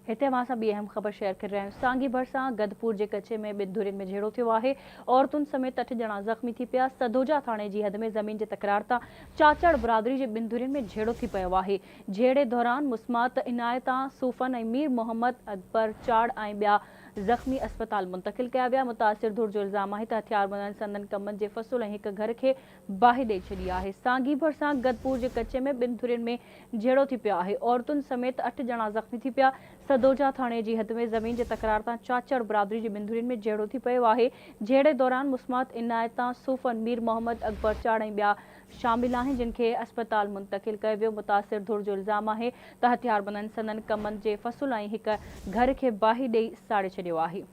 هتي اوهان سان ٻي اهم خبر شيئر ڪري رهيا آهيون. سانگي ڀرسان گدپور جي ڪچي ۾ ٻن ڌرين ۾ جهيڙو ٿيو آهي، عورتن سميت اٺ ڄڻا زخمي ٿي پيا، سڌوجا ٿاڻي جي حد ۾ زمين جي تڪرار تان چاچڙ برادري جي ٻن ڌرين ۾ جهيڙو ٿي پيو آهي، جهيڙي دوران مسمات عنايتان صوفن ۽ مير محمد اڪبر چاڙ ۽ ٻيا زخمي اسپتال منتقل ڪيا ويا، متاثر ڌر جو الزام آهي ته هٿياربندن سندن ڪمن جي فصل ۽ هڪ گهر کي باهه ڏئي ڇڏي آهي، سانگي ڀرسان گدپور جي ڪچي ۾ ٻن ڌرين ۾ جهيڙو ٿي پيو آهي، عورتن سميت اٺ ڄڻا زخمي ٿي پيا، سدوجا ٿاڻي جي حد ۾ زمين جي تڪرار تان چاچڙ برادري جي ٻن ڌرين ۾ جهيڙو ٿي پيو آهي، جهيڙي دوران مسمات عنايتان صوفن مير محمد اڪبر چاڙ ۽ ٻيا شامل آهن، جن کي اسپتال منتقل ڪيو ويو، متاثر ڌر جو الزام آهي ته هٿياربندن سندن ڪمند جي فصل ۽ هڪ گهر کي باهه ڏئي ساڙي ڇڏيو آهي.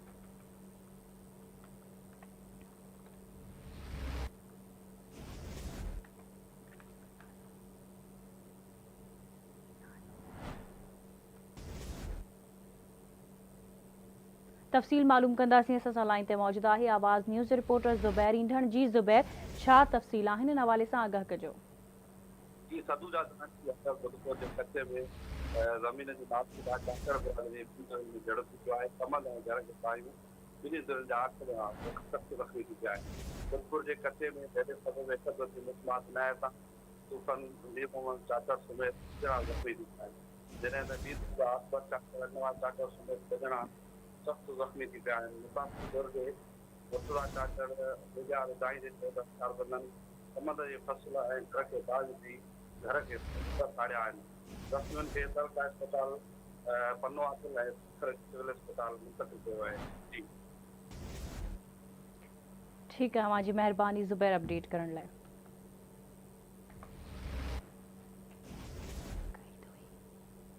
تفصيل معلوم ڪنداسين اسان سان لائين تي موجود آهي آواز نيوز جو رپورٽر زبير اينڌڻ جي زبير ڇا تفصيل آهن ان حوالي سان آگاهه ڪجو. جي سدو جا ساٿي اڪثر بدڪور جي ڪچي ۾ زمين جي مالڪي لاء ڪاڪڙ برادري جي ٻن ڌرين ۾ جهيڙو ٿي پيو آهي ڪمند ۽ گهر کي باهيون ٻنهي ڌرين جا اٺ ڄڻا سخت زخمي ٿي پيا آهن. جوڌپور جي ڪچي ۾ جهيڙي سبب هڪ ڌر جي مسمات عنايت صوفن مير محمد چاچڙ سميت ٻه ڄڻا زخمي ٿي پيا آهن. جڏهن ته ٻي ڌر جا اڪبر چاچڙ ۽ نواز چاچڙ سميت ٻه ڄڻا سخت زخمي ٿي پيا آهن. متاثر ڌر جي مرتضيٰ چاچڙ ٻيجار دانهيندي چيو ته هٿياربندن ڪمند جي فصل ۽ گهر کي باهه وجهي گهر کي ساڙيا آهن. زخمين کي تعلقه اسپتال پنوعاقل ۽ سکر سول اسپتال منتقل ڪيو آهي جي. ٺيڪ آهي اوهان جي مهرباني زبير اپڊيٽ ڪرڻ لاء.